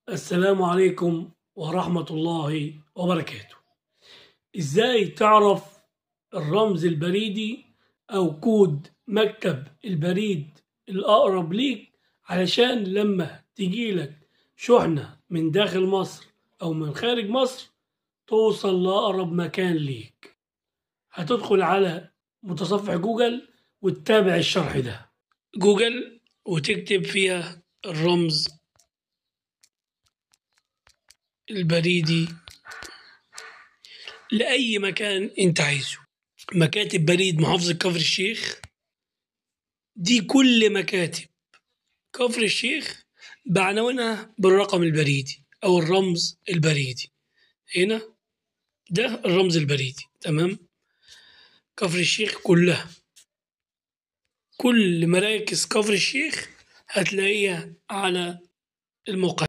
السلام عليكم ورحمة الله وبركاته. ازاي تعرف الرمز البريدي او كود مكتب البريد الاقرب ليك علشان لما تجيلك شحنة من داخل مصر او من خارج مصر توصل لأقرب مكان ليك؟ هتدخل على متصفح جوجل وتتابع الشرح ده. جوجل وتكتب فيها الرمز البريدي لأي مكان انت عايزه. مكاتب بريد محافظة كفر الشيخ، دي كل مكاتب كفر الشيخ بعناوينها بالرقم البريدي أو الرمز البريدي. هنا ده الرمز البريدي، تمام؟ كفر الشيخ كلها، كل مراكز كفر الشيخ هتلاقيها على الموقع.